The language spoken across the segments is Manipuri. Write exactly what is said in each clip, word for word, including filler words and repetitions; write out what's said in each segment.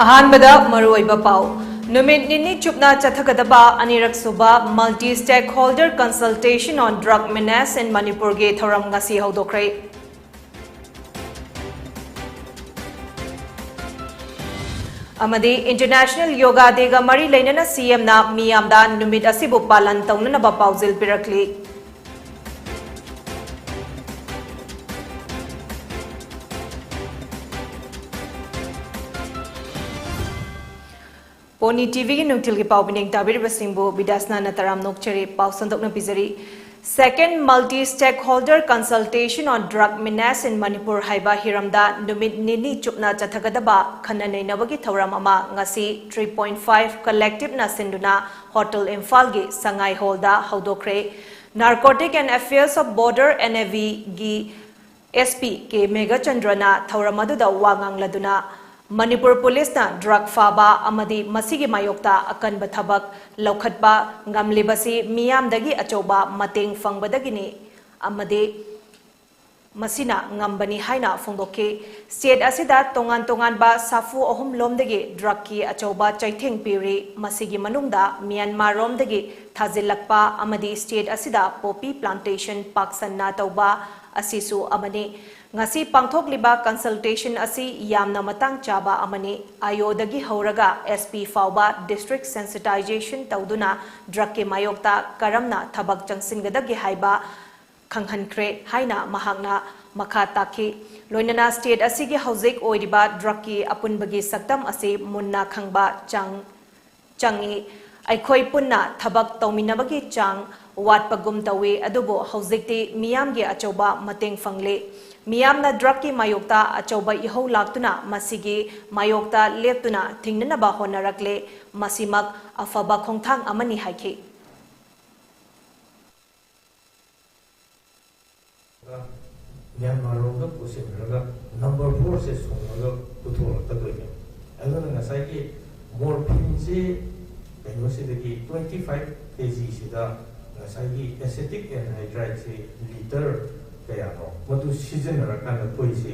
ꯑꯍꯥꯟꯕꯗ ꯃꯔꯨꯑꯣꯏꯕ ꯄꯥꯎ꯫ ꯅꯨꯃꯤꯠ ꯅꯤꯅꯤ ꯆꯨꯞꯅ ꯆꯠꯊꯒꯗꯕ ꯑꯅꯤꯔꯛ ꯁꯨꯕ Multi Stakeholder Consultation on Drug Menace in Manipurꯒꯤ ꯊꯧꯔꯝ ꯉꯁꯤ ꯍꯧꯗꯣꯛꯈ꯭ꯔꯦ꯫ ꯑꯃꯗꯤ International Yoga Dayꯒ ꯃꯔꯤ ꯂꯩꯅꯅ CMꯅ ꯃꯤꯌꯥꯝꯗ ꯅꯨꯃꯤꯠ ꯑꯁꯤꯕꯨ ꯄꯥꯂꯟ ꯇꯧꯅꯅꯕ ꯄꯥꯎꯖꯦꯜ ꯄꯤꯔꯛꯂꯤ꯫ ꯄꯣꯅꯤ ꯇꯤꯚꯤꯒꯤ ꯅꯨꯡꯊꯤꯜꯒꯤ ꯄꯥꯎ ꯃꯤꯠꯌꯦꯡ ꯇꯥꯕꯤꯔꯤꯕꯁꯤꯡꯕꯨ ꯕꯤꯗ꯭ꯌꯥꯁꯅꯥꯅ ꯇꯔꯥꯝꯅ ꯑꯣꯛꯆꯔꯤ꯫ ꯄꯥꯎ ꯁꯟꯗꯣꯛꯅ ꯄꯤꯖꯔꯤ꯫ Second Multi Stakeholder Consultation on Drug Menace in Manipur ꯍꯥꯏꯕ ꯍꯤꯔꯝꯗ ꯅꯨꯃꯤꯠ ꯅꯤꯅꯤ ꯆꯨꯞꯅ ꯆꯠꯊꯒꯗꯕ ꯈꯟꯅ ꯅꯩꯅꯕꯒꯤ ꯊꯧꯔꯝ ꯑꯃ ꯉꯁꯤ Three Point Five Collectiveꯅ ꯁꯤꯟꯗꯨꯅ ꯍꯣꯇꯦꯜ ꯏꯝꯐꯥꯜꯒꯤ ꯁꯉꯥꯏ ꯍꯣꯜꯗ ꯍꯧꯗꯣꯛꯈ꯭ꯔꯦ꯫ Narcotic and Affairs of Border, NAVꯒꯤ SP ꯀꯦ ꯃꯦꯘꯆꯟꯗ꯭ꯔꯅ ꯊꯧꯔꯝ ꯑꯗꯨꯗ ꯋꯥ ꯉꯥꯡꯂꯗꯨꯅ, ꯃꯅꯤꯄꯨꯔ ꯄꯨꯂꯤꯁꯅ ꯗ꯭ꯔꯒ ꯐꯥꯕ ꯑꯃꯗꯤ ꯃꯁꯤꯒꯤ ꯃꯥꯌꯣꯛꯇ ꯑꯀꯟꯕ ꯊꯕꯛ ꯂꯧꯈꯠꯄ ꯉꯝꯂꯤꯕꯁꯤ ꯃꯤꯌꯥꯝꯗꯒꯤ ꯑꯆꯧꯕ ꯃꯇꯦꯡ ꯐꯪꯕꯗꯒꯤꯅꯤ ꯑꯃꯗꯤ ꯃꯁꯤꯅ ꯉꯝꯕꯅꯤ ꯍꯥꯏꯅ ꯐꯣꯡꯗꯣꯛꯈꯤ꯫ ꯁ꯭ꯇꯦꯠ ꯑꯁꯤꯗ ꯇꯣꯉꯥꯟ ꯇꯣꯉꯥꯟꯕ ꯁꯥꯐꯨ ꯑꯍꯨꯝ ꯂꯣꯝꯗꯒꯤ ꯗ꯭ꯔꯒꯀꯤ ꯑꯆꯧꯕ ꯆꯩꯊꯦꯡ ꯄꯤꯔꯤ꯫ ꯃꯁꯤꯒꯤ ꯃꯅꯨꯡꯗ ꯃ꯭ꯌꯥꯟꯃꯥꯔ ꯔꯣꯝꯗꯒꯤ ꯊꯥꯖꯤꯜꯂꯛꯄ ꯑꯃꯗꯤ ꯁ꯭ꯇꯦꯠ ꯑꯁꯤꯗ ꯄꯣꯄꯤ ꯄ꯭ꯂꯥꯟꯇꯦꯁꯟ ꯄꯥꯛꯁꯟꯅ ꯇꯧꯕ ꯑꯁꯤꯁꯨ ꯑꯃꯅꯤ꯫ ꯉꯁꯤ ꯄꯥꯡꯊꯣꯛꯂꯤꯕ ꯀꯟꯁꯜꯇꯦꯁꯟ ꯑꯁꯤ ꯌꯥꯝꯅ ꯃꯇꯥꯡ ꯆꯥꯕ ꯑꯃꯅꯤ꯫ ꯑꯥꯏ ꯑꯣꯗꯒꯤ ꯍꯧꯔꯒ SP ꯐꯥꯎꯕ ꯗꯤꯁꯇ꯭ꯔꯤꯛ ꯁꯦꯟꯁꯤꯇꯥꯏꯖꯦꯁꯟ ꯇꯧꯗꯨꯅ ꯗ꯭ꯔꯒꯀꯤ ꯃꯥꯌꯣꯛꯇ ꯀꯔꯝꯅ ꯊꯕꯛ ꯆꯪꯁꯤꯟꯒꯗꯒꯦ ꯍꯥꯏꯕ ꯈꯪꯍꯟꯈ꯭ꯔꯦ ꯍꯥꯏꯅ ꯃꯍꯥꯛꯅ ꯃꯈꯥ ꯇꯥꯈꯤ꯫ ꯂꯣꯏꯅꯅ ꯁ꯭ꯇꯦꯠ ꯑꯁꯤꯒꯤ ꯍꯧꯖꯤꯛ ꯑꯣꯏꯔꯤꯕ ꯗ꯭ꯔꯒꯀꯤ ꯑꯄꯨꯟꯕꯒꯤ ꯁꯛꯇꯝ ꯑꯁꯤ ꯃꯨꯟꯅ ꯈꯪꯕ ꯆꯪ-, ꯆꯪꯏ꯫ ꯑꯩꯈꯣꯏ ꯄꯨꯟꯅ ꯊꯕꯛ ꯇꯧꯃꯤꯟꯅꯕꯒꯤ ꯆꯥꯡ ꯋꯥꯠꯄꯒꯨꯝ ꯇꯧꯏ, ꯑꯗꯨꯕꯨ ꯍꯧꯖꯤꯛꯇꯤ ꯃꯤꯌꯥꯝꯒꯤ ꯑꯆꯧꯕ ꯃꯇꯦꯡ ꯐꯪꯂꯦ꯫ ꯃꯤꯌꯥꯝꯅ ꯗ꯭ꯔꯒꯀꯤ ꯃꯥꯌꯣꯛꯇ ꯑꯆꯧꯕ ꯏꯍꯧ ꯂꯥꯛꯇꯨꯅ ꯃꯁꯤꯒꯤ ꯃꯥꯌꯣꯛꯇ ꯂꯦꯞꯇꯨꯅ ꯊꯤꯡꯅꯅꯕ ꯍꯣꯠꯅꯔꯛꯂꯦ꯫ ꯃꯁꯤꯃꯛ ꯑꯐꯕ ꯈꯣꯡꯊꯥꯡ ꯑꯃꯅꯤ ꯍꯥꯏꯈꯤ꯫ ꯃ꯭ꯌꯥꯟꯃꯥꯔꯔꯣꯝꯗ ꯄꯨꯁꯤꯟꯈ꯭ꯔꯒ ꯅꯝꯕꯔ ꯐꯣꯔꯁꯦ ꯁꯨꯡꯉꯒ ꯄꯨꯊꯣꯔꯛꯀꯗꯣꯏꯅꯦ꯫ ꯑꯗꯨꯅ ꯉꯁꯥꯏꯒꯤ ꯃꯣꯔꯐꯤꯟꯁꯤ ꯀꯩꯅꯣꯁꯤꯗꯒꯤ twenty five KGꯁꯤꯗ ꯉꯁꯥꯏꯒꯤ acetic anhydrideꯁꯤ ꯂꯤꯇꯔ ꯀꯌꯥꯅꯣ ꯃꯗꯨ ꯁꯤꯖꯤꯟꯅꯔꯀꯥꯟꯗ ꯑꯩꯈꯣꯏꯁꯤ,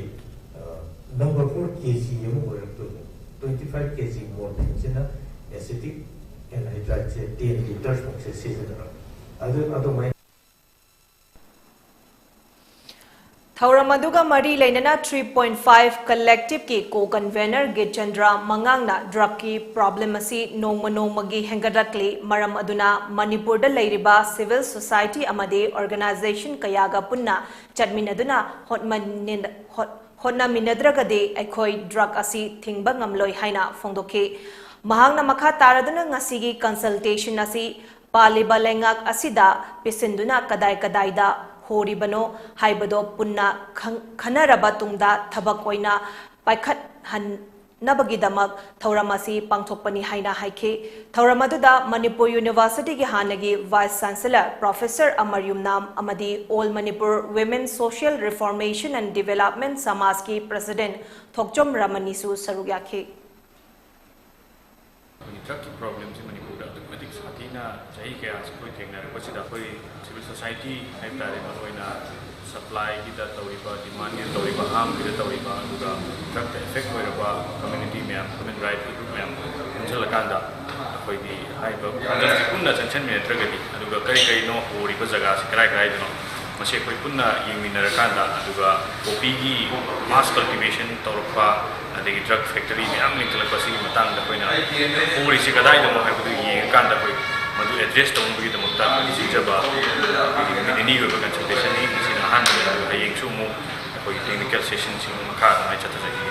ꯑ, ꯅꯝꯕꯔ ꯐꯣꯔ KG ꯑꯃ ꯑꯣꯏꯔꯛꯇꯣꯏꯅꯦ꯫ Twenty five K G morphine ꯁꯤꯅ acetic anhydride ꯁꯦ ten liters ꯃꯨꯛꯁꯦ ꯁꯤꯖꯤꯟꯅꯕ꯫ ꯑꯗꯨ ꯑꯗꯨꯃꯥꯏꯅ ꯊꯧꯔꯝ ꯑꯗꯨꯒ ꯃꯔꯤ ꯂꯩꯅꯅ three point five Collective ꯀꯤ co-convenor ꯒꯤꯆꯟꯗ꯭ꯔ ꯃꯉꯥꯡꯅ drug ꯀꯤ problem ꯑꯁꯤ ꯅꯣꯡꯃ ꯅꯣꯡꯃꯒꯤ ꯍꯦꯟꯒꯠꯂꯛꯂꯤ, ꯃꯔꯝ ꯑꯗꯨꯅ ꯃꯅꯤꯄꯨꯔꯗ ꯂꯩꯔꯤꯕ civil society ꯑꯃꯗꯤ organization ꯀꯌꯥꯒ ꯄꯨꯟꯅ ꯆꯠꯃꯤꯟꯅꯗꯨꯅ ꯍꯣꯠꯃꯟ-, ꯍꯣꯠ-, ꯍꯣꯠꯅꯃꯤꯟꯅꯗ꯭ꯔꯒꯗꯤ ꯑꯩꯈꯣꯏ drug ꯑꯁꯤ ꯊꯤꯡꯕ ꯉꯝꯂꯣꯏ ꯍꯥꯏꯅ ꯐꯣꯡꯗꯣꯛꯈꯤ꯫ ꯃꯍꯥꯛꯅ ꯃꯈꯥ ꯇꯥꯔꯗꯨꯅ ꯉꯁꯤꯒꯤ consultation ꯑꯁꯤ ꯄꯥꯜꯂꯤꯕ ꯂꯩꯉꯥꯛ ꯑꯁꯤꯗ ꯄꯤꯁꯤꯟꯗꯨꯅ ꯀꯗꯥꯏ ꯀꯗꯥꯏꯗ ꯍꯣꯔꯤꯕꯅꯣ ꯍꯥꯏꯕꯗꯣ ꯄꯨꯟꯅ ꯈꯪ-, ꯈꯟꯅꯔꯕ ꯇꯨꯡꯗ ꯊꯕꯛ ꯑꯣꯏꯅ ꯄꯥꯏꯈꯠꯍꯟꯅꯕꯒꯤꯗꯃꯛ ꯊꯧꯔꯝ ꯑꯁꯤ ꯄꯥꯡꯊꯣꯛꯄꯅꯤ ꯍꯥꯏꯅ ꯍꯥꯏꯈꯤ꯫ ꯊꯧꯔꯝ ꯑꯗꯨꯗ ꯃꯅꯤꯄꯨꯔ University ꯒꯤ ꯍꯥꯟꯅꯒꯤ Vice Chancellor Professor ꯑꯃꯔ ꯌꯨꯝꯅꯥꯝ ꯑꯃꯗꯤ All Manipur Women Social Reformation and Development ꯁꯃꯥꯖꯀꯤ President ꯊꯣꯛꯆꯣꯝ ꯔꯃꯅꯤꯁꯨ ꯁꯔꯨꯛ ꯌꯥꯈꯤ꯫ ꯑꯩꯈꯣꯏꯒꯤ drug ꯀꯤ problem ꯁꯤ ꯃꯅꯤꯄꯨꯔꯗ ꯑꯗꯨꯛꯀꯤ ꯃꯇꯤꯛ ꯁꯥꯊꯤꯅ ꯆꯍꯤ ꯀꯌꯥꯁꯤ ꯑꯩꯈꯣꯏ ꯊꯦꯡꯅꯔꯛꯄꯁꯤꯗ, ꯑꯩꯈꯣꯏ civil society ꯍꯥꯏꯕ ꯇꯥꯔꯦ, ꯃꯔꯨꯑꯣꯏꯅ supply ꯒꯤꯗ ꯇꯧꯔꯤꯕ, demand ꯒꯤꯗ ꯇꯧꯔꯤꯕ, harm ꯒꯤꯗ ꯇꯧꯔꯤꯕ, ꯑꯗꯨꯒ drug ꯇ effect ꯑꯣꯏꯔꯕ community ꯃꯌꯥꯝ, human right group ꯃꯌꯥꯝ ꯄꯨꯟꯁꯤꯜꯂꯀꯥꯟꯗ ꯑꯩꯈꯣꯏꯒꯤ ꯍꯥꯏꯔꯤꯕ problem ꯁꯤ ꯄꯨꯟꯅ ꯆꯪꯁꯤꯟꯃꯤꯟꯅꯗ꯭ꯔꯒꯗꯤ, ꯑꯗꯨꯒ ꯀꯔꯤ ꯀꯔꯤꯅꯣ ꯍꯣꯔꯤꯕ ꯖꯒꯥꯁꯤ ꯀꯔꯥꯏ ꯀꯔꯥꯏꯗꯅꯣ, ꯃꯁꯤ ꯑꯩꯈꯣꯏ ꯄꯨꯟꯅ ꯌꯦꯡꯃꯤꯟꯅꯔꯀꯥꯟꯗ, ꯑꯗꯨꯒ poppy ꯒꯤ mass cultivation ꯇꯧꯔꯛꯄ, ꯑꯗꯒꯤ drug factory ꯃꯌꯥꯝ ꯂꯤꯡꯈꯠꯂꯛꯄ ꯁꯤꯒꯤ ꯃꯇꯥꯡꯗ ꯑꯩꯈꯣꯏꯅ ꯍꯣꯔꯤꯁꯤ ꯀꯗꯥꯏꯗꯅꯣ ꯍꯥꯏꯕꯗꯨ ꯌꯦꯡꯉꯀꯥꯟꯗ ꯑꯩꯈꯣꯏ ꯃꯗꯨ address ꯇꯧꯅꯕꯒꯤꯗꯃꯛꯇ ꯑꯩꯈꯣꯏ ꯁꯤꯟꯖꯕ ꯑꯩꯈꯣꯏꯒꯤ ꯅꯨꯃꯤꯠ ꯅꯤꯅꯤ ꯑꯣꯏꯕ consultation ꯅꯤ꯫ ꯃꯁꯤꯅ ꯑꯍꯥꯟꯕꯅꯤ, ꯑꯗꯨꯒ ꯍꯌꯦꯡꯁꯨ ꯑꯃꯨꯛ ꯑꯩꯈꯣꯏꯒꯤ technical session ꯁꯤꯡ ꯃꯈꯥ ꯑꯗꯨꯃꯥꯏꯅ ꯆꯠꯊꯖꯈꯤꯅꯤ꯫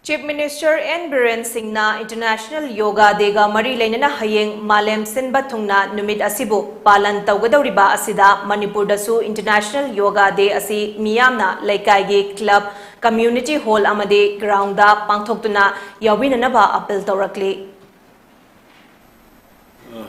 Chief Minister N ꯕꯤꯔꯦꯟ ꯁꯤꯡꯅ International Yoga Day ꯒ ꯃꯔꯤ ꯂꯩꯅꯅ ꯍꯌꯦꯡ ꯃꯥꯂꯦꯝ ꯁꯤꯟꯕ ꯊꯨꯡꯅ ꯅꯨꯃꯤꯠ ꯑꯁꯤꯕꯨ ꯄꯥꯂꯟ ꯇꯧꯒꯗꯧꯔꯤꯕ ꯑꯁꯤꯗ ꯃꯅꯤꯄꯨꯔꯗꯁꯨ International Yoga Day ꯑꯁꯤ ꯃꯤꯌꯥꯝꯅ ꯂꯩꯀꯥꯏꯒꯤ club, community hall ꯑꯃꯗꯤ ground ꯗ ꯄꯥꯡꯊꯣꯛꯇꯨꯅ ꯌꯥꯎꯕꯤꯅꯅꯕ appeal ꯇꯧꯔꯛꯂꯤ꯫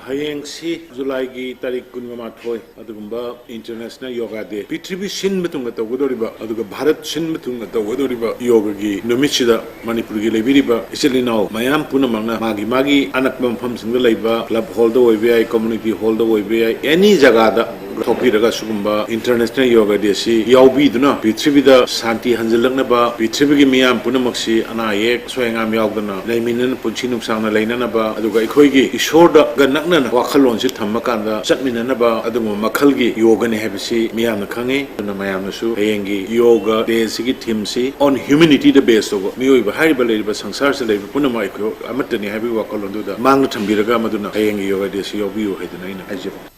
ꯍꯌꯦꯡꯁꯤ ꯖꯨꯂꯥꯏꯒꯤ ꯇꯥꯔꯤꯛ ꯀꯨꯟꯃꯥꯊꯣꯏ, ꯑꯗꯨꯒꯨꯝꯕ International Yoga Day, ꯄ꯭ꯔꯤꯊꯤꯕꯤ ꯁꯤꯟꯕ ꯊꯨꯡꯅ ꯇꯧꯒꯗꯧꯔꯤꯕ, ꯑꯗꯨꯒ ꯚꯥꯔꯠ ꯁꯤꯟꯕ ꯊꯨꯡꯅ ꯇꯧꯒꯗꯧꯔꯤꯕ ꯌꯣꯒꯒꯤ ꯅꯨꯃꯤꯠꯁꯤꯗ ꯃꯅꯤꯄꯨꯔꯒꯤ ꯂꯩꯕꯤꯔꯤꯕ ꯏꯆꯤꯜ ꯏꯅꯥꯎ ꯃꯌꯥꯝ ꯄꯨꯝꯅꯃꯛꯅ ꯃꯥꯒꯤ ꯃꯥꯒꯤ ꯑꯅꯛꯄ ꯃꯐꯝꯁꯤꯡꯗ ꯂꯩꯕ club hall ꯗ ꯑꯣꯏꯕ ꯌꯥꯏ, community hall ꯗ ꯑꯣꯏꯕ ꯌꯥꯏ, any ꯖꯒꯥꯗ ꯊꯣꯛꯄꯤꯔꯒ ꯁꯤꯒꯨꯝꯕ International Yoga Day ꯑꯁꯤ ꯌꯥꯎꯕꯤꯗꯨꯅ ꯄ꯭ꯔꯤꯊꯤꯕꯤꯗ ꯁꯥꯟꯇꯤ ꯍꯟꯖꯤꯜꯂꯛꯅꯕ, ꯄ꯭ꯔꯤꯊꯤꯕꯤꯒꯤ ꯃꯤꯌꯥꯝ ꯄꯨꯝꯅꯃꯛꯁꯤ ꯑꯅꯥ ꯑꯌꯦꯛ ꯑꯁꯣꯏ ꯑꯉꯥꯝ ꯌꯥꯎꯗꯅ ꯂꯩꯃꯤꯟꯅꯅ ꯄꯨꯟꯁꯤ ꯅꯨꯡꯁꯥꯡꯅ ꯂꯩꯅꯅꯕ, ꯑꯗꯨꯒ ꯑꯩꯈꯣꯏꯒꯤ ꯏꯁꯣꯔꯗꯒ ꯅꯛꯅꯅ ꯋꯥꯈꯜꯂꯣꯟꯁꯤ ꯊꯝꯃꯀꯥꯟꯗ ꯆꯠꯃꯤꯟꯅꯅꯕ ꯑꯗꯨꯒꯨꯝꯕ ꯃꯈꯜꯒꯤ ꯌꯣꯒꯅꯤ ꯍꯥꯏꯕꯁꯤ ꯃꯤꯌꯥꯝꯅ ꯈꯪꯉꯤ꯫ ꯑꯗꯨꯅ ꯃꯌꯥꯝꯅꯁꯨ ꯍꯌꯦꯡꯒꯤ Yoga Day ꯁꯤꯒꯤ theme ꯁꯤ on humanity ꯗ base ꯇꯧꯕ, ꯃꯤꯑꯣꯏꯕ ꯍꯥꯏꯔꯤꯕ ꯂꯩꯔꯤꯕ ꯁꯪꯁꯥꯔꯁꯤꯗ ꯂꯩꯔꯤꯕ ꯄꯨꯝꯅꯃꯛ ꯑꯩꯈꯣꯏ ꯑꯃꯠꯇꯅꯤ ꯍꯥꯏꯕꯒꯤ ꯋꯥꯈꯜꯂꯣꯟꯗꯨꯗ ꯃꯥꯡꯗ ꯊꯝꯕꯤꯔꯒ ꯃꯗꯨꯅ ꯍꯌꯦꯡꯒꯤ Yoga Day ꯁꯤ ꯌꯥꯎꯕꯤꯌꯨ ꯍꯥꯏꯗꯨꯅ ꯑꯩꯅ ꯍꯥꯏꯖꯕꯅꯤ꯫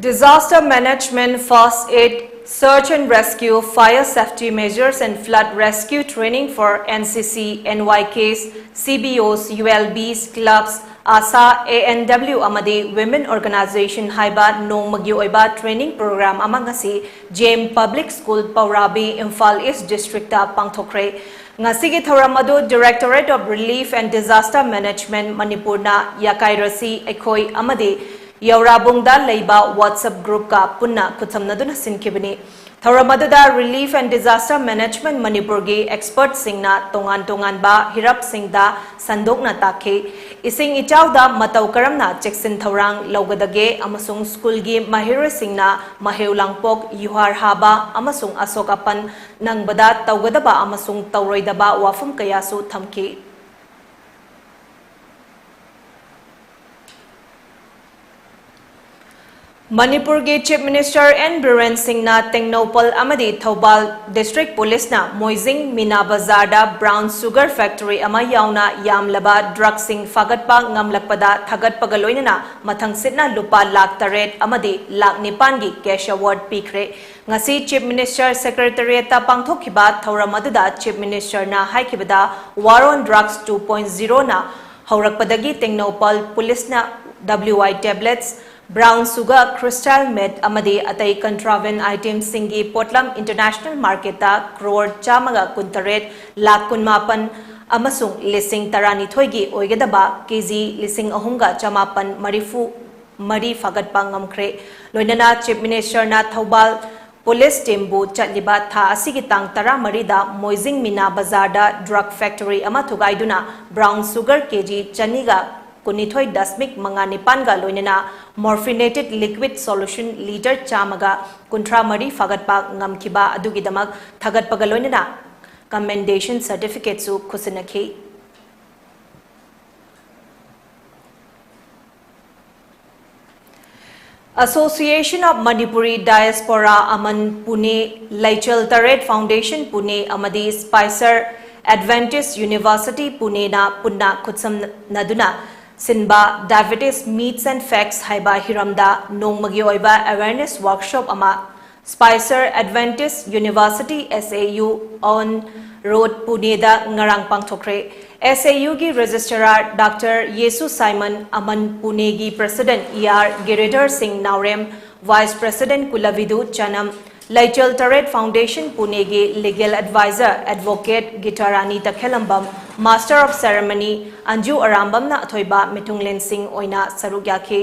Disaster Management, First Aid, Search and Rescue, Fire Safety Measures and Flood Rescue Training for N C C, N Y Ks, C B Os, U L Bs, clubs, ASHA, A N W ꯑꯃꯗꯤ Women Organization ꯍꯥꯏꯕ ꯅꯣꯡꯃꯒꯤ ꯑꯣꯏꯕ training program ꯑꯃ ꯉꯁꯤ J M Public School, ꯄꯧꯔꯥꯕꯤ, Imphal East District ꯇ ꯄꯥꯡꯊꯣꯛꯈ꯭ꯔꯦ꯫ ꯉꯁꯤꯒꯤ ꯊꯧꯔꯝ ꯑꯗꯨ Directorate of Relief and Disaster Management ꯃꯅꯤꯄꯨꯔꯅ ꯌꯥꯀꯥꯏꯔꯣꯁꯤ ꯑꯩꯈꯣꯏ ꯑꯃꯗꯤ ꯌꯧꯔꯥꯕꯨꯡꯗ ꯂꯩꯕ WhatsApp group ꯀ ꯄꯨꯟꯅ ꯈꯨꯠꯁꯝꯅꯗꯨꯅ ꯁꯤꯟꯈꯤꯕꯅꯤ꯫ ꯊꯧꯔꯝ ꯑꯗꯨꯗ Relief and Disaster Management ꯃꯅꯤꯄꯨꯔꯒꯤ expert ꯁꯤꯡꯅ ꯇꯣꯉꯥꯟ ꯇꯣꯉꯥꯟꯕ ꯍꯤꯔꯞꯁꯤꯡꯗ ꯁꯟꯗꯣꯛꯅ ꯇꯥꯛꯈꯤ꯫ ꯏꯁꯤꯡ ꯏꯆꯥꯎꯗ ꯃꯇꯧ ꯀꯔꯝꯅ ꯆꯦꯛꯁꯤꯟ ꯊꯧꯔꯥꯡ ꯂꯧꯒꯗꯒꯦ ꯑꯃꯁꯨꯡ ꯁ꯭ꯀꯨꯜꯒꯤ ꯃꯍꯩꯔꯣꯏꯁꯤꯡꯅ ꯃꯍꯩ ꯂꯥꯡꯄꯣꯛ, ꯌꯨꯍꯥꯔ ꯍꯥꯕ ꯑꯃꯁꯨꯡ ꯑꯁꯣꯛ ꯑꯄꯟ ꯅꯪꯕꯗ ꯇꯧꯒꯗꯕ ꯑꯃꯁꯨꯡ ꯇꯧꯔꯣꯏꯗꯕ ꯋꯥꯐꯝ ꯀꯌꯥꯁꯨ ꯊꯝꯈꯤ꯫ ꯃꯅꯤꯄꯨꯔꯒꯤ Chief Minister N ꯕꯤꯔꯦꯟ ꯁꯤꯡꯅ ꯇꯦꯡꯅꯧꯄꯜ ꯑꯃꯗꯤ ꯊꯧꯕꯥꯜ District Police ꯅ ꯃꯣꯏꯖꯤꯡ ꯃꯤꯅꯥ ꯕꯖꯥꯔꯗ brown sugar factory ꯑꯃ ꯌꯥꯎꯅ ꯌꯥꯝꯂꯕ drug ꯁꯤꯡ ꯐꯥꯒꯠꯄ ꯉꯝꯂꯛꯄꯗ ꯊꯥꯒꯠꯄꯒ ꯂꯣꯏꯅꯅ ꯃꯊꯪꯁꯤꯠꯅ ꯂꯨꯄꯥ ꯂꯥꯈ ꯇꯔꯦꯠ ꯑꯃꯗꯤ ꯂꯥꯈ ꯅꯤꯄꯥꯟꯒꯤ cash award ꯄꯤꯈ꯭ꯔꯦ꯫ ꯉꯁꯤ Chief Minister Secretariat ꯇ ꯄꯥꯡꯊꯣꯛꯈꯤꯕ ꯊꯧꯔꯝ ꯑꯗꯨꯗ Chief Minister ꯅ ꯍꯥꯏꯈꯤꯕꯗ, War on Drugs two point zero ꯅ ꯍꯧꯔꯛꯄꯗꯒꯤ ꯇꯦꯡꯅꯧꯄꯜ Police ꯅ W I tablets, brown sugar, crystal meth ꯑꯃꯗꯤ ꯑꯇꯩ contraband item ꯁꯤꯡꯒꯤ ꯄꯣꯠꯂꯝ international market ꯇ crore ꯆꯥꯝꯃꯒ ꯀꯨꯟꯇꯔꯦꯠ ꯂꯥꯈ ꯀꯨꯟꯃꯥꯄꯟ ꯑꯃꯁꯨꯡ ꯂꯤꯁꯤꯡ ꯇꯔꯥꯅꯤꯊꯣꯏꯒꯤ ꯑꯣꯏꯒꯗꯕ K G ꯂꯤꯁꯤꯡ ꯑꯍꯨꯝꯒ ꯆꯃꯥꯄꯟ ꯃꯔꯤꯐꯨ ꯃꯔꯤ ꯐꯥꯒꯠꯄ ꯉꯝꯈ꯭ꯔꯦ꯫ ꯂꯣꯏꯅꯅ Chief Minister ꯅ ꯊꯧꯕꯥꯜ Police team ꯕꯨ ꯆꯠꯂꯤꯕ ꯊꯥ ꯑꯁꯤꯒꯤ ꯇꯥꯡ ꯇꯔꯥꯃꯔꯤꯗ ꯃꯣꯏꯖꯤꯡ ꯃꯤꯅꯥ ꯕꯖꯥꯔꯗ drug factory ꯑꯃ ꯊꯨꯒꯥꯏꯗꯨꯅ brown sugar K G ꯆꯅꯤꯒ ꯀꯨꯟꯅꯤꯊꯣꯏ ꯗꯁꯃꯤꯛ ꯃꯉꯥ ꯅꯤꯄꯥꯟꯒ ꯂꯣꯏꯅꯅ morphinated liquid solution litre ꯆꯥꯝꯃꯒ ꯀꯨꯟꯊ꯭ꯔꯥ ꯃꯔꯤ ꯐꯥꯒꯠꯄ ꯉꯝꯈꯤꯕ ꯑꯗꯨꯒꯤꯗꯃꯛ ꯊꯥꯒꯠꯄꯒ ꯂꯣꯏꯅꯅ commendation certificateꯁꯨ ꯈꯨꯠꯁꯤꯟꯅꯈꯤ꯫ Association of Manipuri Diaspora ꯑꯃꯟ ꯄꯨꯅꯦ, ꯂꯩꯆꯜ ꯇꯔꯦꯠ Foundation ꯄꯨꯅꯦ ꯑꯃꯗꯤ Spicer Adventist University ꯄꯨꯅꯦꯅ ꯄꯨꯟꯅ ꯈꯨꯠꯁꯝꯅꯗꯨꯅ ꯁꯤꯟꯕ Diabetes Myths and Facts ꯍꯥꯏꯕ ꯍꯤꯔꯝꯗ ꯅꯣꯡꯃꯒꯤ ꯑꯣꯏꯕ awareness workshop ꯑꯃ Spicer Adventist University S A U on Road ꯄꯨꯅꯦꯗ ꯉꯔꯥꯡ ꯄꯥꯡꯊꯣꯛꯈ꯭ꯔꯦ꯫ S A Uꯒꯤ Registrar Doctor ꯌꯦꯁꯨ ꯁꯥꯏꯃꯟ ꯑꯃꯟ, ꯄꯨꯅꯦꯒꯤ President E R Giridhar Singh ꯅꯥꯎꯔꯦꯝ, Vice President ꯀꯨꯂꯕꯤꯗꯨ ꯆꯅꯝ, ꯂꯩꯆꯜ ꯇꯔꯦꯠ Foundation ꯄꯨꯅꯦꯒꯤ Legal Advisor Advocate Gitarani ꯇꯈꯦꯂꯝꯕꯝ, Master of Ceremony Anju ꯑꯔꯥꯝꯕꯝꯅ ꯑꯊꯣꯏꯕ ꯃꯤꯊꯨꯡꯂꯦꯟꯁꯤꯡ ꯑꯣꯏꯅ ꯁꯔꯨꯛ ꯌꯥꯈꯤ꯫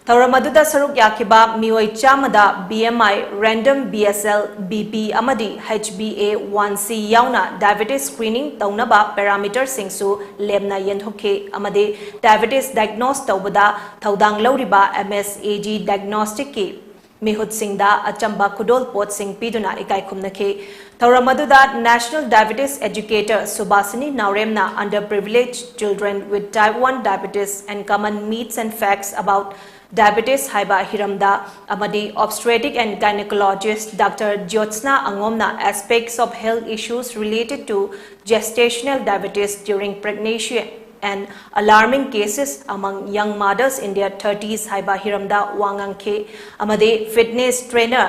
ꯊꯧꯔꯝ ꯑꯗꯨꯗ ꯁꯔꯨꯛ ꯌꯥꯈꯤꯕ ꯃꯤꯑꯣꯏ ꯆꯥꯝꯃꯗ B M I, random B S L, B P ꯑꯃꯗꯤ H B A one C ꯌꯥꯎꯅ diabetes screening ꯇꯧꯅꯕ parameterꯁꯤꯡꯁꯨ ꯂꯦꯝꯅ ꯌꯦꯟꯊꯣꯛꯈꯤ ꯑꯃꯗꯤ diabetes diagnose ꯇꯧꯕꯗ ꯊꯧꯗꯥꯡ ꯂꯧꯔꯤꯕ M S A G Diagnosticꯀꯤ ꯃꯤꯍꯨꯠꯁꯤꯡꯗ ꯑꯆꯝꯕ ꯈꯨꯗꯣꯜ ꯄꯣꯠꯁꯤꯡ ꯄꯤꯗꯨꯅ ꯏꯀꯥꯏ ꯈꯨꯝꯅꯈꯤ꯫ ꯊꯧꯔꯝ ꯑꯗꯨꯗ National Diabetes Educator ꯁꯨꯕꯥꯁꯤꯅꯤ ꯅꯥꯎꯔꯦꯝꯅ underprivileged children with type one diabetes and common myths and facts about diabetes ꯍꯥꯏꯕ ꯍꯤꯔꯝꯗ ꯑꯃꯗꯤ Obstetric and Gynecologist Doctor ꯖ꯭ꯌꯣꯠꯁꯅꯥ ꯑꯉꯣꯝꯅ aspects of health issues related to gestational diabetes during pregnancy and alarming cases among young mothers in their thirties ꯍꯥꯏꯕ ꯍꯤꯔꯝꯗ ꯋꯥ ꯉꯥꯡꯈꯤ ꯑꯃꯗꯤ fitness trainer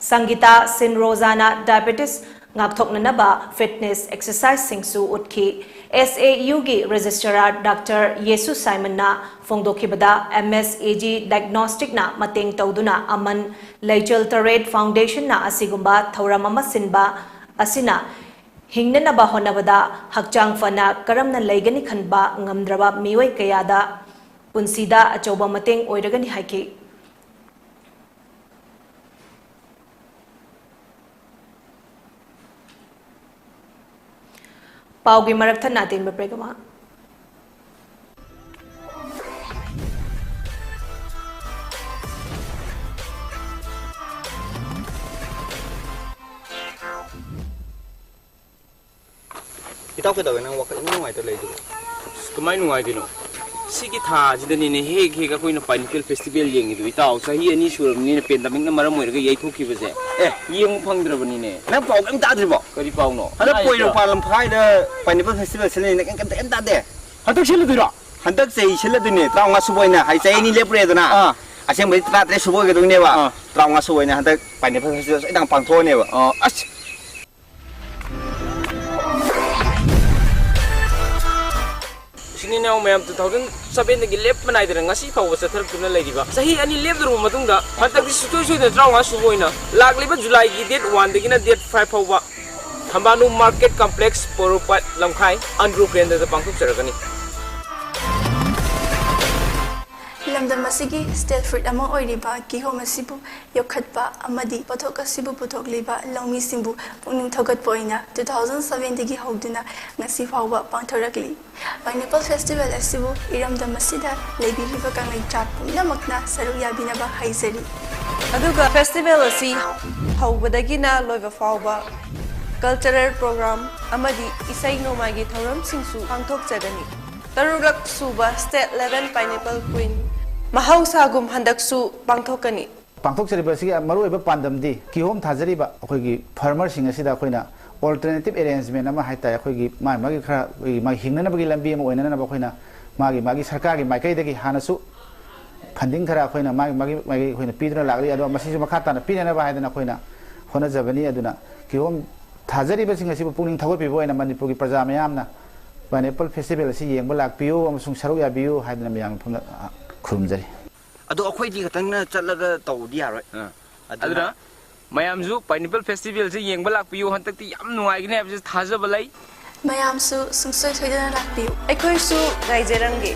ꯁꯪꯒꯤꯇꯥ ꯁꯤꯟ ꯔꯣꯖꯥꯅ diabetes ꯉꯥꯛꯊꯣꯛꯅꯅꯕ fitness exerciseꯁꯤꯡꯁꯨ ꯎꯠꯈꯤ꯫ S A Uꯒꯤ Registrar Doctor ꯌꯦꯁꯨ ꯁꯥꯏꯃꯟꯅ ꯐꯣꯡꯗꯣꯛꯈꯤꯕꯗ, M S A G Diagnosticꯅ ꯃꯇꯦꯡ ꯇꯧꯗꯨꯅ ꯑꯃꯟ ꯂꯩꯆꯜ ꯇꯔꯦꯠ Foundationꯅ ꯑꯁꯤꯒꯨꯝꯕ ꯊꯧꯔꯝ ꯑꯃ ꯁꯤꯟꯕ ꯑꯁꯤꯅ ꯍꯤꯡꯅꯅꯕ ꯍꯣꯠꯅꯕꯗ ꯍꯛꯆꯥꯡ ꯐꯅ ꯀꯔꯝꯅ ꯂꯩꯒꯅꯤ ꯈꯟꯕ ꯉꯝꯗ꯭ꯔꯕ ꯃꯤꯑꯣꯏ ꯀꯌꯥꯗ ꯄꯨꯟꯁꯤꯗ ꯑꯆꯧꯕ ꯃꯇꯦꯡ ꯑꯣꯏꯔꯒꯅꯤ ꯍꯥꯏꯈꯤ꯫ ꯄꯥꯎꯒꯤ ꯃꯔꯛ ꯊꯠꯅ ꯑꯇꯦꯟꯕ break ꯑꯃ꯫ ꯏꯇꯥꯎ ꯀꯩꯗꯧꯋꯦ ꯅꯪ ꯋꯥꯈꯜ ꯏꯅꯨꯡ ꯅꯨꯡꯉꯥꯏꯇ ꯂꯩꯗꯨꯕꯣ? ꯑꯁ, ꯀꯃꯥꯏ ꯅꯨꯡꯉꯥꯏꯗꯣꯏꯅꯣ? ꯁꯤꯒꯤ ꯊꯥꯁꯤꯗꯅꯤꯅꯦ ꯍꯦꯛ ꯍꯦꯛ ꯑꯩꯈꯣꯏꯅ Pineapple Festival ꯌꯦꯡꯉꯤꯗꯣ, ꯏꯇꯥꯎ꯫ ꯆꯍꯤ ꯑꯅꯤ ꯁꯨꯔꯕꯅꯤꯅ pandemic ꯅ ꯃꯔꯝ ꯑꯣꯏꯔꯒ ꯌꯩꯊꯣꯛꯈꯤꯕꯁꯦ꯫ ꯑꯦ, ꯌꯦꯡꯕ ꯐꯪꯗ꯭ꯔꯕꯅꯤꯅꯦ꯫ ꯅꯪ ꯄꯥꯎ ꯀꯩꯝ ꯇꯥꯗ꯭ꯔꯤꯕꯣ? ꯀꯔꯤ ꯄꯥꯎꯅꯣ? ꯍꯟꯗꯛ ꯍꯥꯏꯔꯤꯕ? ꯄꯣꯏꯔꯧ ꯄꯥꯂꯝ ꯐꯥꯏꯗ Pineapple Festival ꯁꯤꯜꯂꯅꯤꯅ ꯀꯩꯝ, ꯀꯩꯝ, ꯀꯩꯝ ꯇꯥꯗꯦ? ꯍꯟꯗꯛ ꯁꯤꯜꯂꯗꯣꯏꯔꯣ? ꯍꯟꯗꯛ ꯆꯍꯤ ꯁꯤꯜꯂꯗꯣꯏꯅꯦ, ꯇꯔꯥꯃꯉꯥ ꯁꯨꯕ ꯑꯣꯏꯅ꯫ ꯍꯥꯏꯗꯤ ꯆꯍꯤ ꯑꯅꯤ ꯂꯦꯞꯄꯨꯔꯦꯗꯅ꯫ ꯑꯥ꯫ ꯑꯁꯦꯡꯕꯗꯤ ꯇꯔꯥꯇꯔꯦꯠ ꯁꯨꯕ ꯑꯣꯏꯒꯗꯣꯏꯅꯦꯕ꯫ ꯑꯥ꯫ ꯇꯔꯥꯃꯉꯥ ꯁꯨꯕ ꯑꯣꯏꯅ ꯍꯟꯗꯛ Pineapple Festival ꯁꯣꯏꯗꯅ ꯄꯥꯡꯊꯣꯛꯑꯅꯦꯕ꯫ ꯑꯣ, ꯑꯁ꯫ ꯏꯆꯤꯟ ꯏꯅꯥꯎ ꯃꯌꯥꯝ, two thousand seven ꯗꯒꯤ ꯂꯦꯞꯄ ꯅꯥꯏꯗꯅ ꯉꯁꯤ ꯐꯥꯎꯕ ꯆꯠꯊꯔꯛꯇꯨꯅ ꯂꯩꯔꯤꯕ, ꯆꯍꯤ ꯑꯅꯤ ꯂꯦꯞꯂꯨꯔꯕ ꯃꯇꯨꯡꯗ ꯍꯟꯗꯛꯇꯤ ꯁꯨꯡꯁꯣꯏ ꯁꯣꯏꯗꯅ ꯇꯔꯥꯃꯉꯥ ꯁꯨꯕ ꯑꯣꯏꯅ ꯂꯥꯛꯂꯤꯕ July ꯒꯤ date one ꯗꯒꯤꯅ date five ꯐꯥꯎꯕ ꯊꯝꯕꯥꯅꯨ Market Complex, ꯄꯣꯔꯣꯝꯄꯥꯠ, ꯂꯝꯈꯥꯏ, ꯑꯟꯗ꯭ꯔꯣ ꯀꯦꯟꯗ꯭ꯔꯗ ꯄꯥꯡꯊꯣꯛꯆꯔꯒꯅꯤ꯫ ꯂꯝꯗꯝ ꯑꯁꯤꯒꯤ staple fruit ꯑꯃ ꯑꯣꯏꯔꯤꯕ ꯀꯤꯍꯣꯝ ꯑꯁꯤꯕꯨ ꯌꯣꯛꯈꯠꯄ ꯑꯃꯗꯤ ꯄꯣꯠꯊꯣꯛ ꯑꯁꯤꯕꯨ ꯄꯨꯊꯣꯛꯂꯤꯕ ꯂꯧꯃꯤꯁꯤꯡꯕꯨ ꯄꯨꯛꯅꯤꯡ ꯊꯧꯒꯠꯄ ꯑꯣꯏꯅ two thousand seven ꯗꯒꯤ ꯍꯧꯗꯨꯅ ꯉꯁꯤ ꯐꯥꯎꯕ ꯄꯥꯡꯊꯣꯔꯛꯂꯤ꯫ Pineapple Festival ꯑꯁꯤꯕꯨ ꯏꯔꯝꯗꯝ ꯑꯁꯤꯗ ꯂꯩꯕꯤꯔꯤꯕ ꯀꯪꯂꯩꯆꯥ ꯄꯨꯝꯅꯃꯛꯅ ꯁꯔꯨꯛ ꯌꯥꯕꯤꯅꯕ ꯍꯥꯏꯖꯔꯤ꯫ ꯑꯗꯨꯒ festival ꯑꯁꯤ ꯍꯧꯕꯗꯒꯤꯅ ꯂꯣꯏꯕ ꯐꯥꯎꯕ cultural program ꯑꯃꯗꯤ ꯏꯁꯩ ꯅꯣꯡꯃꯥꯏꯒꯤ ꯊꯧꯔꯝꯁꯤꯡꯁꯨ ꯄꯥꯡꯊꯣꯛꯆꯒꯅꯤ꯫ ꯇꯔꯨꯛꯂꯛ ꯁꯨꯕ state level Pineapple Queen ꯃꯍꯧꯁꯥꯒꯨꯝ ꯍꯟꯗꯛꯁꯨ ꯄꯥꯡꯊꯣꯛꯀꯅꯤ꯫ ꯄꯥꯡꯊꯣꯛꯆꯔꯤꯕ ꯑꯁꯤꯒꯤ ꯃꯔꯨꯑꯣꯏꯕ ꯄꯥꯟꯗꯝꯗꯤ ꯀꯤꯍꯣꯝ ꯊꯥꯖꯔꯤꯕ ꯑꯩꯈꯣꯏꯒꯤ farmer ꯁꯤꯡ ꯑꯁꯤꯗ ꯑꯩꯈꯣꯏꯅ alternative arrangement ꯑꯃ ꯍꯥꯏꯇꯥꯔꯦ, ꯑꯩꯈꯣꯏꯒꯤ ꯃꯥꯒꯤ ꯃꯥꯒꯤ ꯈꯔ ꯑꯩꯈꯣꯏꯒꯤ ꯃꯥꯒꯤ ꯍꯤꯡꯅꯅꯕꯒꯤ ꯂꯝꯕꯤ ꯑꯃ ꯑꯣꯏꯅꯅꯕ ꯑꯩꯈꯣꯏꯅ ꯃꯥꯒꯤ ꯃꯥꯒꯤ ꯁꯔꯀꯥꯔꯒꯤ ꯃꯥꯏꯀꯩꯗꯒꯤ ꯍꯥꯟꯅꯁꯨ funding ꯈꯔ ꯑꯩꯈꯣꯏꯅ ꯃꯥꯒꯤ ꯃꯥꯒꯤ ꯃꯥꯒꯤ ꯑꯩꯈꯣꯏꯅ ꯄꯤꯗꯨꯅ ꯂꯥꯛꯂꯤ꯫ ꯑꯗꯣ ꯃꯁꯤꯁꯨ ꯃꯈꯥ ꯇꯥꯅ ꯄꯤꯅꯅꯕ ꯍꯥꯏꯗꯅ ꯑꯩꯈꯣꯏꯅ ꯍꯣꯠꯅꯖꯕꯅꯤ꯫ ꯑꯗꯨꯅ ꯀꯤꯍꯣꯝ ꯊꯥꯖꯔꯤꯕꯁꯤꯡ ꯑꯁꯤꯕꯨ ꯄꯨꯛꯅꯤꯡ ꯊꯧꯒꯠꯄꯤꯕ ꯑꯣꯏꯅ ꯃꯅꯤꯄꯨꯔꯒꯤ ꯄ꯭ꯔꯖꯥ ꯃꯌꯥꯝꯅ Pineapple Festival ꯑꯁꯤ ꯌꯦꯡꯕ ꯂꯥꯛꯄꯤꯌꯨ ꯑꯃꯁꯨꯡ ꯁꯔꯨꯛ ꯌꯥꯕꯤꯌꯨ ꯍꯥꯏꯗꯅ ꯃꯌꯥꯝꯒꯤ ꯃꯐꯝꯗ, ꯑ, ꯈꯨꯔꯨꯝꯖꯔꯤ꯫ ꯑꯗꯣ ꯑꯩꯈꯣꯏꯗꯤ ꯈꯛꯇꯪꯅ ꯆꯠꯂꯒ ꯇꯧꯕꯗꯤ ꯌꯥꯔꯣꯏ꯫ ꯑꯥ꯫ ꯑꯗꯨꯅ ꯑꯗꯨꯅ ꯃꯌꯥꯝꯁꯨ Pineapple Festival ꯁꯦ ꯌꯦꯡꯕ ꯂꯥꯛꯄꯤꯌꯨ꯫ ꯍꯟꯗꯛꯇꯤ ꯌꯥꯝ ꯅꯨꯡꯉꯥꯏꯒꯅꯤ ꯍꯥꯏꯕꯁꯤ ꯊꯥꯖꯕ ꯂꯩ꯫ ꯃꯌꯥꯝꯁꯨ ꯁꯨꯡꯁꯣꯏ ꯁꯣꯏꯗꯅ ꯂꯥꯛꯄꯤꯌꯨ꯫ ꯑꯩꯈꯣꯏꯁꯨ ꯉꯥꯏꯖꯔꯝꯒꯦ꯫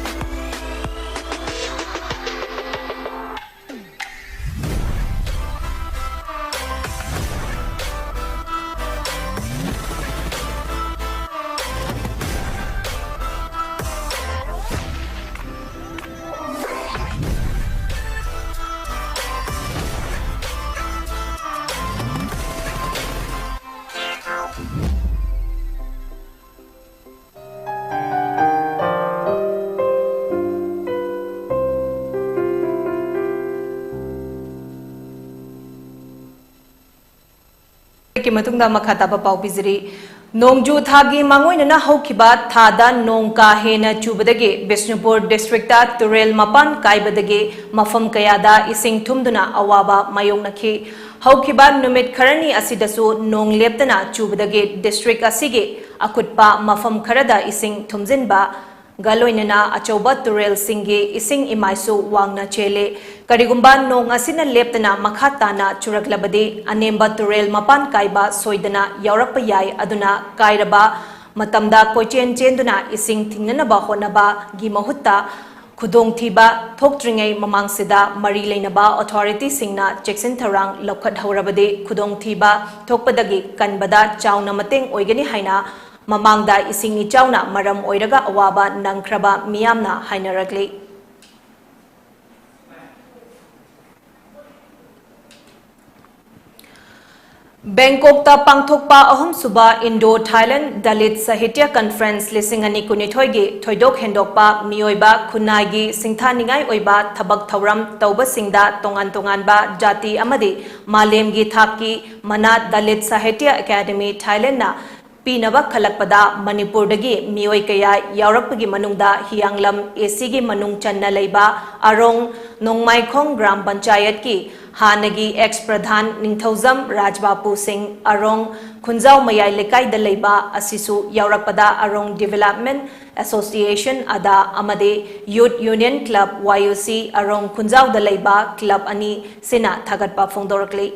ꯀꯤ ꯃꯇꯨꯡꯗ ꯃꯈꯥ ꯇꯥꯕ ꯄꯥꯎ ꯄꯤꯖꯔꯤ꯫ ꯅꯣꯡꯖꯨ ꯊꯥꯒꯤ ꯃꯥꯡꯑꯣꯏꯅꯅ ꯍꯧꯈꯤꯕ ꯊꯥꯗ ꯅꯣꯡ ꯀꯥ ꯍꯦꯟꯅ ꯆꯨꯕꯗꯒꯤ ꯕꯤꯁꯅꯨꯄꯨꯔ district ꯇ ꯇꯨꯔꯦꯜ ꯃꯄꯥꯟ ꯀꯥꯏꯕꯗꯒꯤ ꯃꯐꯝ ꯀꯌꯥꯗ ꯏꯁꯤꯡ ꯊꯨꯝꯗꯨꯅ ꯑꯋꯥꯕ ꯃꯥꯌꯣꯛꯅꯈꯤ꯫ ꯍꯧꯈꯤꯕ ꯅꯨꯃꯤꯠ ꯈꯔꯅꯤ ꯑꯁꯤꯗꯁꯨ ꯅꯣꯡ ꯂꯦꯞꯇꯅ ꯆꯨꯕꯗꯒꯤ district ꯑꯁꯤꯒꯤ ꯑꯀꯨꯠꯄ ꯃꯐꯝ ꯈꯔꯗ ꯏꯁꯤꯡ ꯊꯨꯝꯖꯤꯟꯕ ꯒ ꯂꯣꯏꯅꯅ ꯑꯆꯧꯕ ꯇꯨꯔꯦꯜꯁꯤꯡꯒꯤ ꯏꯁꯤꯡ ꯏꯃꯥꯏꯁꯨ ꯋꯥꯡꯅ ꯆꯦꯜꯂꯤ꯫ ꯀꯔꯤꯒꯨꯝꯕ ꯅꯣꯡ ꯑꯁꯤꯅ ꯂꯦꯞꯇꯅ ꯃꯈꯥ ꯇꯥꯅ ꯆꯨꯔꯛꯂꯕꯗꯤ, ꯑꯅꯦꯝꯕ ꯇꯨꯔꯦꯜ ꯃꯄꯥꯟ ꯀꯥꯏꯕ ꯁꯣꯏꯗꯅ ꯌꯥꯎꯔꯛꯄ ꯌꯥꯏ꯫ ꯑꯗꯨꯅ ꯀꯥꯏꯔꯕ ꯃꯇꯝꯗ ꯀꯣꯏꯆꯦꯟ ꯆꯦꯟꯗꯨꯅ ꯏꯁꯤꯡ ꯊꯤꯡꯅꯅꯕ ꯍꯣꯠꯅꯕꯒꯤ ꯃꯍꯨꯠꯇ, ꯈꯨꯗꯣꯡꯊꯤꯕ ꯊꯣꯛꯇ꯭ꯔꯤꯉꯩ ꯃꯃꯥꯡꯁꯤꯗ ꯃꯔꯤ ꯂꯩꯅꯕ authority ꯁꯤꯡꯅ ꯆꯦꯛꯁꯤꯟ ꯊꯧꯔꯥꯡ ꯂꯧꯈꯠꯍꯧꯔꯕꯗꯤ, ꯈꯨꯗꯣꯡꯊꯤꯕ ꯊꯣꯛꯄꯗꯒꯤ ꯀꯟꯕꯗ ꯆꯥꯎꯅ ꯃꯇꯦꯡ ꯑꯣꯏꯒꯅꯤ ꯍꯥꯏꯅ ꯃꯃꯥꯡꯗ ꯏꯁꯤꯡ ꯏꯆꯥꯎꯅ ꯃꯔꯝ ꯑꯣꯏꯔꯒ ꯑꯋꯥꯕ ꯅꯪꯈ꯭ꯔꯕ ꯃꯤꯌꯥꯝꯅ ꯍꯥꯏꯅꯔꯛꯂꯤ꯫ ꯕꯦꯡꯀꯣꯛꯇ ꯄꯥꯡꯊꯣꯛꯄ ꯑꯍꯨꯝꯁꯨꯕ Indo Thailand Dalit Sahitya Conference ꯂꯤꯁꯤꯡ ꯑꯅꯤ ꯀꯨꯟꯅꯤꯊꯣꯏꯒꯤ ꯊꯣꯏꯗꯣꯛ ꯍꯦꯟꯗꯣꯛꯄ ꯃꯤꯑꯣꯏꯕ ꯈꯨꯟꯅꯥꯏꯒꯤ ꯁꯤꯡꯊꯥꯅꯤꯡꯉꯥꯏ ꯑꯣꯏꯕ ꯊꯕꯛ ꯊꯧꯔꯝ ꯇꯧꯕꯁꯤꯡꯗ ꯇꯣꯉꯥꯟ ꯇꯣꯉꯥꯟꯕ ꯖꯥꯇꯤ ꯑꯃꯗꯤ ꯃꯥꯂꯦꯝꯒꯤ ꯊꯥꯛꯀꯤ ꯃꯅꯥ Dalit Sahitya Academy Thailand ꯅ ꯄꯤꯅꯕ ꯈꯜꯂꯛꯄꯗ ꯃꯅꯤꯄꯨꯔꯗꯒꯤ ꯃꯤꯑꯣꯏ ꯀꯌꯥ ꯌꯥꯎꯔꯛꯄꯒꯤ ꯃꯅꯨꯡꯗ ꯍꯤꯌꯥꯡꯂꯝ A C ꯒꯤ ꯃꯅꯨꯡ ꯆꯟꯅ ꯂꯩꯕ ꯑꯔꯣꯡ ꯅꯣꯡꯃꯥꯏꯈꯣꯡ ꯒ꯭ꯔꯥꯝ ꯄꯟꯆꯥꯌꯠꯀꯤ ꯍꯥꯟꯅꯒꯤ ex ꯄ꯭ꯔꯙꯥꯟ ꯅꯤꯡꯊꯧꯖꯝ ꯔꯥꯖꯕꯥꯄꯨ ꯁꯤꯡ, ꯑꯔꯣꯡ ꯈꯨꯟꯖꯥꯎ ꯃꯌꯥꯏ ꯂꯩꯀꯥꯏꯗ ꯂꯩꯕ ꯑꯁꯤꯁꯨ ꯌꯥꯎꯔꯛꯄꯗ ꯑꯔꯣꯡ Development Association, ꯑꯗꯥ, ꯑꯃꯗꯤ Youth Union Club, Y U C, ꯑꯔꯣꯡ ꯈꯨꯟꯖꯥꯎꯗ ꯂꯩꯕ club ꯑꯅꯤ ꯁꯤꯅ ꯊꯥꯒꯠꯄ ꯐꯣꯡꯗꯣꯔꯛꯂꯤ꯫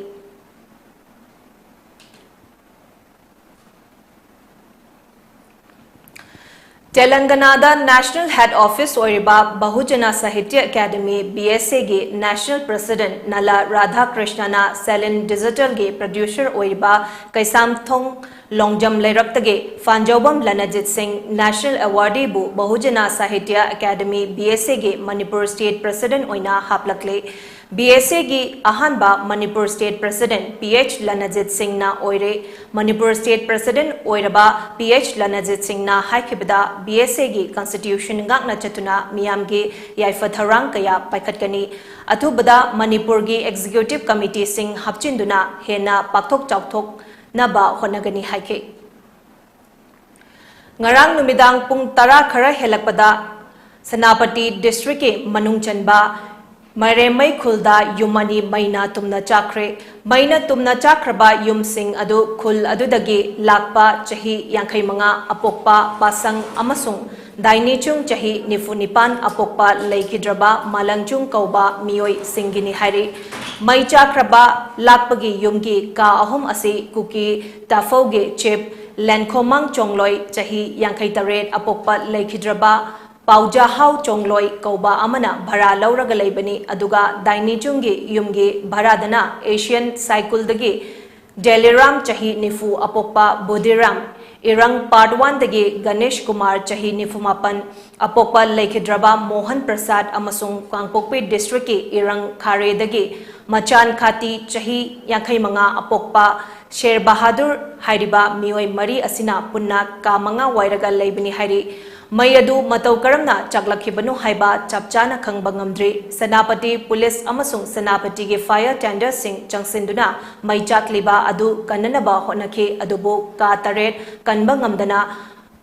ꯇꯦꯂꯪꯒꯅꯥꯗ National Head Office ꯑꯣꯏꯔꯤꯕ ꯕꯍꯨꯖꯅ ꯁꯥꯍꯤꯇ꯭ꯌ ꯑꯦꯀꯥꯗꯃꯤ, B S A ꯒꯤ National President ꯅꯂꯥ ꯔꯥꯙꯥꯀ꯭ꯔꯤꯁꯅꯅ Salin Digital ꯒꯤ producer ꯑꯣꯏꯔꯤꯕ ꯀꯩꯁꯥꯝꯊꯣꯡ ꯂꯣꯡꯖꯝ ꯂꯩꯔꯛꯇꯒꯤ ꯐꯥꯟꯖꯧꯕꯝ ꯂꯅꯖꯤꯠ ꯁꯤꯡ National Awardee ꯕꯨ ꯕꯍꯨꯖꯅ ꯁꯥꯍꯤꯇ꯭ꯌ ꯑꯦꯀꯥꯗꯃꯤ, B S A ꯒꯤ ꯃꯅꯤꯄꯨꯔ State President ꯑꯣꯏꯅ ꯍꯥꯞꯂꯛꯂꯦ꯫ B S A ꯒꯤ ꯑꯍꯥꯟꯕ Manipur State President P H ꯂꯅꯖꯤꯠ ꯁꯤꯡꯅ ꯑꯣꯏꯔꯦ꯫ ꯃꯅꯤꯄꯨꯔ State President ꯑꯣꯏꯔꯕ P H ꯂꯅꯖꯤꯠ ꯁꯤꯡꯅ ꯍꯥꯏꯈꯤꯕꯗ, B S A ꯒꯤ constitution ꯉꯥꯛꯅ ꯆꯠꯇꯨꯅ ꯃꯤꯌꯥꯝꯒꯤ ꯌꯥꯏꯐ ꯊꯧꯔꯥꯡ ꯀꯌꯥ ꯄꯥꯏꯈꯠꯀꯅꯤ꯫ ꯑꯊꯨꯕꯗ ꯃꯅꯤꯄꯨꯔꯒꯤ executive committee ꯁꯤꯡ ꯍꯥꯞꯆꯤꯟꯗꯨꯅ ꯍꯦꯟꯅ ꯄꯥꯛꯊꯣꯛ ꯆꯥꯎꯊꯣꯛ ꯅꯕ ꯍꯣꯠꯅꯒꯅꯤ ꯍꯥꯏꯈꯤ꯫ ꯉꯔꯥꯡ ꯅꯨꯃꯤꯗꯥꯡ ꯄꯨꯡ ꯇꯔꯥ ꯈꯔ ꯍꯦꯜꯂꯛꯄꯗ ꯁꯦꯅꯥꯄꯇꯤ ꯗꯤꯁꯇ꯭ꯔꯤꯛꯀꯤ ꯃꯅꯨꯡ ꯆꯟꯕ ꯃꯥꯏꯔꯦꯝꯃꯩ ꯈꯨꯜꯗ ꯌꯨꯝ ꯑꯅꯤ ꯃꯩꯅ ꯇꯨꯝꯅ ꯆꯥꯛꯈ꯭ꯔꯦ꯫ ꯃꯩꯅ ꯇꯨꯝꯅ ꯆꯥꯛꯈ꯭ꯔꯕ ꯌꯨꯝꯁꯤꯡ ꯑꯗꯨ ꯈꯨꯜ ꯑꯗꯨꯗꯒꯤ ꯂꯥꯛꯄ ꯆꯍꯤ ꯌꯥꯡꯈꯩ ꯃꯉꯥ ꯑꯄꯣꯛꯄ ꯄꯥꯁꯪ ꯑꯃꯁꯨꯡ ꯗꯥꯏꯅꯤꯆꯨꯡ ꯆꯍꯤ ꯅꯤꯐꯨ ꯅꯤꯄꯥꯟ ꯑꯄꯣꯛꯄ ꯂꯩꯈꯤꯗ꯭ꯔꯕ ꯃꯥꯂꯪꯆꯨꯡ ꯀꯧꯕ ꯃꯤꯑꯣꯏꯁꯤꯡꯒꯤꯅꯤ ꯍꯥꯏꯔꯤ꯫ ꯃꯩ ꯆꯥꯛꯈ꯭ꯔꯕ ꯂꯥꯛꯄꯒꯤ ꯌꯨꯝꯒꯤ ꯀꯥ ꯑꯍꯨꯝ ꯑꯁꯤ ꯀꯨꯀꯤ ꯇꯥꯐꯧꯒꯤ ꯆꯤꯞ ꯂꯦꯟꯈꯣꯃꯥꯡ ꯆꯣꯡꯂꯣꯏ ꯆꯍꯤ ꯌꯥꯡꯈꯩ ꯇꯔꯦꯠ ꯑꯄꯣꯛꯄ ꯂꯩꯈꯤꯗ꯭ꯔꯕ ꯄꯥꯎꯖꯥꯍꯥꯎ ꯆꯣꯡꯂꯣꯏ ꯀꯧꯕ ꯑꯃꯅ ꯚꯔꯥ ꯂꯧꯔꯒ ꯂꯩꯕꯅꯤ꯫ ꯑꯗꯨꯒ ꯗꯥꯏꯅꯤꯆꯨꯡꯒꯤ ꯌꯨꯝꯒꯤ ꯚꯔꯥꯗꯅ ꯑꯦꯁꯤꯌꯥꯟ ꯁꯥꯏꯀꯨꯜꯗꯒꯤ ꯗꯦꯂꯤꯔꯥꯝ ꯆꯍꯤ ꯅꯤꯐꯨ ꯑꯄꯣꯛꯄ ꯕꯨꯙꯤꯔꯥꯝ, ꯏꯔꯪ ꯄꯥꯔꯠ ꯋꯥꯟꯗꯒꯤ ꯒꯅꯦꯁ ꯀꯨꯃꯥꯔ ꯆꯍꯤ ꯅꯤꯐꯨ ꯃꯥꯄꯟ ꯑꯄꯣꯛꯄ ꯂꯩꯈꯤꯗ꯭ꯔꯕ ꯃꯣꯍꯟ ꯄ꯭ꯔꯁꯥꯗ ꯑꯃꯁꯨꯡ ꯀꯥꯡꯄꯣꯛꯄꯤ ꯗꯤꯁꯇ꯭ꯔꯤꯛꯀꯤ ꯏꯔꯪ ꯈꯥꯔꯦꯗꯒꯤ ꯃꯆꯥꯟ ꯈꯥꯇꯤ ꯆꯍꯤ ꯌꯥꯡꯈꯩ ꯃꯉꯥ ꯑꯄꯣꯛꯄ ꯁꯦꯔ ꯕꯍꯥꯗꯨꯔ ꯍꯥꯏꯔꯤꯕ ꯃꯤꯑꯣꯏ ꯃꯔꯤ ꯑꯁꯤꯅ ꯄꯨꯟꯅ ꯀꯥ ꯃꯉꯥ ꯋꯥꯏꯔꯒ ꯂꯩꯕꯅꯤ ꯍꯥꯏꯔꯤ꯫ ꯃꯩ ꯑꯗꯨ ꯃꯇꯧ ꯀꯔꯝꯅ ꯆꯥꯛꯂꯛꯈꯤꯕꯅꯣ ꯍꯥꯏꯕ ꯆꯞ ꯆꯥꯅ ꯈꯪꯕ ꯉꯝꯗ꯭ꯔꯤ꯫ ꯁꯦꯅꯥꯄꯇꯤ ꯄꯨꯂꯤꯁ ꯑꯃꯁꯨꯡ ꯁꯦꯅꯥꯄꯇꯤꯒꯤ ꯐꯥꯌꯔ ꯇꯦꯟꯗꯔꯁꯤꯡ ꯆꯪꯁꯤꯟꯗꯨꯅ ꯃꯩ ꯆꯥꯛꯂꯤꯕ ꯑꯗꯨ ꯀꯟꯅꯅꯕ ꯍꯣꯠꯅꯈꯤ, ꯑꯗꯨꯕꯨ ꯀꯥ ꯇꯔꯦꯠ ꯀꯟꯕ ꯉꯝꯗꯅ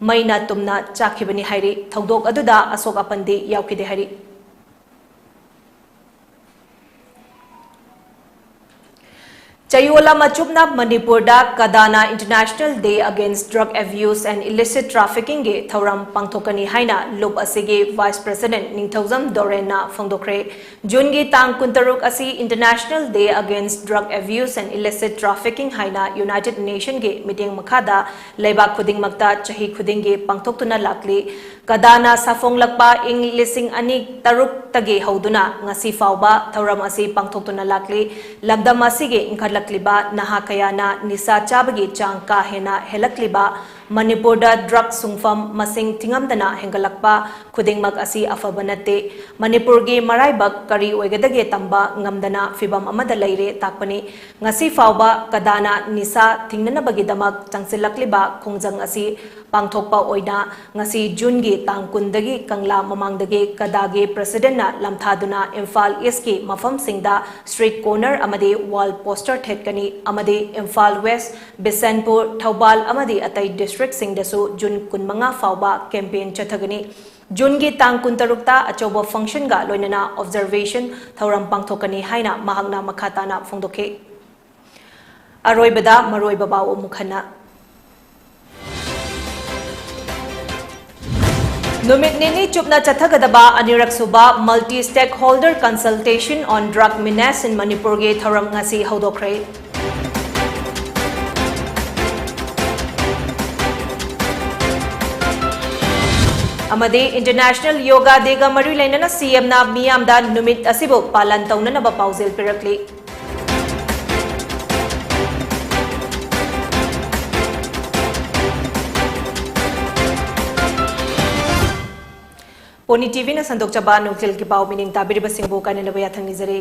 ꯃꯩꯅ ꯇꯨꯝꯅ ꯆꯥꯛꯈꯤꯕꯅꯤ ꯍꯥꯏꯔꯤ꯫ ꯊꯧꯗꯣꯛ ꯑꯗꯨꯗ ꯑꯁꯣꯛ ꯑꯄꯟꯗꯤ ꯌꯥꯎꯈꯤꯗꯦ ꯍꯥꯏꯔꯤ꯫ ꯆꯌꯣꯜ ꯑꯃ ꯆꯨꯞꯅ ꯃꯅꯤꯄꯨꯔꯗ ꯀꯗꯥꯅ International Day Against Drug Abuse and Illicit Traffickingꯒꯤ ꯊꯧꯔꯝ ꯄꯥꯡꯊꯣꯛꯀꯅꯤ ꯍꯥꯏꯅ ꯂꯨꯞ ꯑꯁꯤꯒꯤ ꯚꯥꯏꯁ ꯄ꯭ꯔꯦꯁꯤꯗꯦꯟꯠ ꯅꯤꯡꯊꯧꯖꯝ ꯗꯣꯔꯦꯟꯅ ꯐꯣꯡꯗꯣꯛꯈ꯭ꯔꯦ꯫ ꯖꯨꯟꯒꯤ ꯇꯥꯡ ꯀꯨꯟꯇꯔꯨꯛ ꯑꯁꯤ International Day Against Drug Abuse and Illicit Trafficking ꯍꯥꯏꯅ ꯌꯨꯅꯥꯏꯇꯦꯗ ꯅꯦꯁꯟꯒꯤ ꯃꯤꯠꯌꯦꯡ ꯃꯈꯥꯗ ꯂꯩꯕꯥꯛ ꯈꯨꯗꯤꯡꯃꯛꯇ ꯆꯍꯤ ꯈꯨꯗꯤꯡꯒꯤ ꯄꯥꯡꯊꯣꯛꯇꯨꯅ ꯂꯥꯛꯂꯤ꯫ ꯀꯗꯥꯅ ꯁꯥꯐꯣꯡꯂꯛꯄ ꯏꯪ ꯂꯤꯁꯤꯡ ꯑꯅꯤ ꯇꯔꯨꯛꯇꯒꯤ ꯍꯧꯗꯨꯅ ꯉꯁꯤ ꯐꯥꯎꯕ ꯊꯧꯔꯝ ꯑꯁꯤ ꯄꯥꯡꯊꯣꯛꯇꯨꯅ ꯂꯥꯛꯂꯤ꯫ ꯂꯝꯗꯝ ꯑꯁꯤꯒꯤ ꯏꯟꯈꯠꯂꯛꯂꯤꯕ ꯅꯍꯥ ꯀꯌꯥꯅ ꯅꯤꯁꯥ ꯆꯥꯕꯒꯤ ꯆꯥꯡ ꯀꯥ ꯍꯦꯟꯅ ꯍꯦꯜꯂꯛꯂꯤꯕ ꯃꯅꯤꯄꯨꯔꯗ ꯗ꯭ꯔꯒ ꯁꯨꯡꯐꯝ ꯃꯁꯤꯡ ꯊꯤꯉꯝꯗꯅ ꯍꯦꯟꯒꯠꯂꯛꯄ ꯈꯨꯗꯤꯡꯃꯛ ꯑꯁꯤ ꯑꯐꯕ ꯅꯠꯇꯦ꯫ ꯃꯅꯤꯄꯨꯔꯒꯤ ꯃꯔꯥꯏꯕꯛ ꯀꯔꯤ ꯑꯣꯏꯒꯗꯒꯦ ꯇꯝꯕ ꯉꯝꯗꯅ ꯐꯤꯚꯝ ꯑꯃꯗ ꯂꯩꯔꯦ ꯇꯥꯛꯄꯅꯤ꯫ ꯉꯁꯤ ꯐꯥꯎꯕ ꯀꯗꯥꯅ ꯅꯤꯁꯥ ꯊꯤꯡꯅꯅꯕꯒꯤꯗꯃꯛ ꯆꯪꯁꯤꯜꯂꯛꯂꯤꯕ ꯈꯣꯡꯖꯪ ꯑꯁꯤ ꯄꯥꯡꯊꯣꯛꯄ ꯑꯣꯏꯅ ꯉꯁꯤ ꯖꯨꯟꯒꯤ ꯇꯥꯡ ꯀꯨꯟꯗꯒꯤ ꯀꯪꯂꯥ ꯃꯃꯥꯡꯗꯒꯤ ꯀꯗꯥꯒꯤ ꯄ꯭ꯔꯁꯤꯗꯦꯟꯅ ꯂꯝꯊꯥꯗꯨꯅ ꯏꯝꯐꯥꯜ ꯏꯁꯀꯤ ꯃꯐꯝꯁꯤꯡꯗ ꯁ꯭ꯇ꯭ꯔꯤꯠ ꯀꯣꯔꯅꯔ ꯑꯃꯗꯤ ꯋꯥꯜ ꯄꯣꯁꯇꯔ ꯊꯦꯠꯀꯅꯤ ꯑꯃꯗꯤ ꯏꯝꯐꯥꯜ ꯋꯦꯁ, ꯕꯤꯁꯦꯟꯄꯨꯔ, ꯊꯧꯕꯥꯜ ꯑꯃꯗꯤ ꯑꯇꯩ ꯗꯤꯁꯇ꯭ꯔꯤꯛꯁꯤꯡꯗꯁꯨ ꯖꯨꯟ ꯀꯨꯟꯃꯉꯥ ꯐꯥꯎꯕ ꯀꯦꯝꯄꯦꯟ ꯆꯠꯊꯒꯅꯤ꯫ ꯖꯨꯟꯒꯤ ꯇꯥꯡ ꯀꯨꯟꯇꯔꯨꯛꯇ ꯑꯆꯧꯕ ꯐꯪꯁꯟꯒ ꯂꯣꯏꯅꯅ ꯑꯣꯕꯖꯔꯕꯦꯁꯟ ꯊꯧꯔꯝ ꯄꯥꯡꯊꯣꯛꯀꯅꯤ ꯍꯥꯏꯅ ꯃꯍꯥꯛꯅ ꯃꯈꯥ ꯇꯥꯅ ꯐꯣꯡꯗꯣꯛꯈꯤ꯫ ꯑꯔꯣꯏꯕꯗ ꯃꯔꯨꯑꯣꯏꯕ ꯄꯥꯎ ꯑꯃꯨꯛ ꯍꯟꯅ꯫ ꯅꯨꯃꯤꯠ ꯅꯤꯅꯤ ꯆꯨꯞꯅ ꯆꯠꯊꯒꯗꯕ ꯑꯅꯤꯔꯛ ꯁꯨꯕ Multi Stakeholder Consultation on Drug Menace in ꯃꯅꯤꯄꯨꯔꯒꯤ ꯊꯧꯔꯝ ꯉꯁꯤ ꯍꯧꯗꯣꯛꯈ꯭ꯔꯦ꯫ ꯑꯃꯗꯤ International Yoga Dayꯒ ꯃꯔꯤ ꯂꯩꯅꯅ ꯁꯤꯑꯦꯝꯅ ꯃꯤꯌꯥꯝꯗ ꯅꯨꯃꯤꯠ ꯑꯁꯤꯕꯨ ꯄꯥꯂꯟ ꯇꯧꯅꯅꯕ ꯄꯥꯎꯖꯦꯜ ꯄꯤꯔꯛꯂꯤ꯫ ꯄꯣꯅꯤ ꯇꯤꯚꯤꯅ ꯁꯟꯗꯣꯛꯆꯕ ꯅꯨꯡꯊꯤꯜꯒꯤ ꯄꯥꯎ ꯃꯤꯅꯤꯡ ꯇꯥꯕꯤꯔꯤꯕꯁꯤꯡꯕꯨ ꯀꯥꯏꯅꯅꯕ ꯌꯥꯊꯪ ꯅꯤꯖꯔꯤ꯫